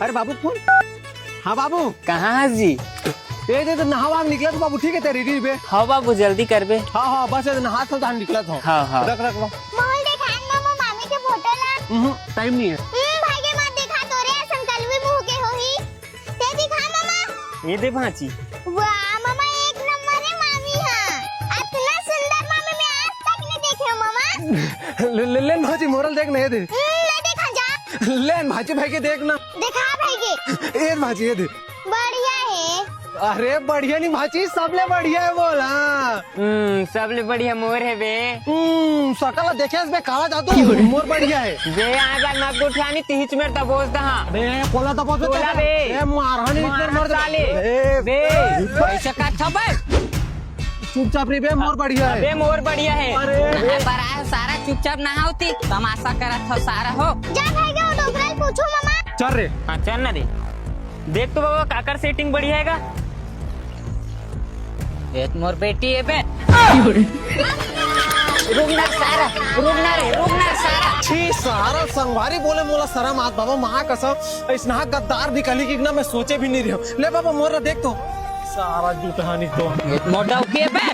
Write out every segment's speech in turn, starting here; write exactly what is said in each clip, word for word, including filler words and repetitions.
अरे बाबू, फोन। हाँ बाबू। कहाँ हस जी? ए दे, तो नहावा निकलत हँव बाबू, ठीक हे, तेरी री बे। हाँ बाबू, जल्दी करबे। हाँ, हाँ, बस ए दे, नहा के तहाँ निकलत हँव। हाँ, हाँ। रख, रख, रख। मोला देखा न मामा, मामी के फोटो ला। हम्म, टाइम नहीं है। हम्म, भाई के मत देखा, तोरे असन कलवी मुँह के होही। ते दिखा मामा। ए दे भांची। वाह मामा, एक नंबर हे मामी हा। अतना सुंदर मामी मैं आज तक नहीं देखे हँव मामा। ले, ले, ले न भांची, मोर ल देख ना, ए दे। हम्म, मैं देखा जा। ले न भांची, भाई के देख ना। देखा भाई के। ए भांची, ए दे। बढ़िया हे। अरे बढ़िया नहीं भांची, सबले बढ़िया हे मोर हा। हम्म, सबले बढ़िया मोर हे बे। हम्म, सकल ला देखे हस बे, काला जादू, मोर बढ़िया हे। बे, आजा न गोठियानी, तिहिच मेर दबोच दहा। बे, कोला दबोच दहा। कोला बे। ए, मारहानी मारा इतने मर दे। साले। ए, बे, ए, पैसा का था बे? चुपचाप रे बे, मोर बढ़िया हे। अबे, मोर बढ़िया हे। अरे। नहाय बर आए हो सारा, चुपचाप नहाव ती, तमाशा करत हो सारा हो। जा भाई, जा डोकरा ल पूछो मामा। चल रे। हाँ, चल ना रे। देख तो बाबा, काकर सेटिंग बढ़िया हे गा। ए त मोर बेटी हे बे। रुक ना सारा, रुक ना रे, रुक ना सारा। छी, सारा संगवारी बोले मोला सरम आत बाबा, माँ कसम, अइसना गद्दार निकलही कि ना, मैं सोचे भी नहीं रहेंव। ले बाबा, मोर ला देख तो। सारा जुटहानी तो। ए त मोर डौकी हे बे।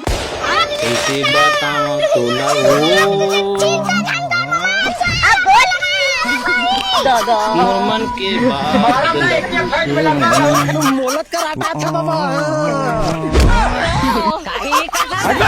कइसे बतावं तोला वो। दादा। मोर मन के बात। मोला करा था बाबा। काहे ये करता?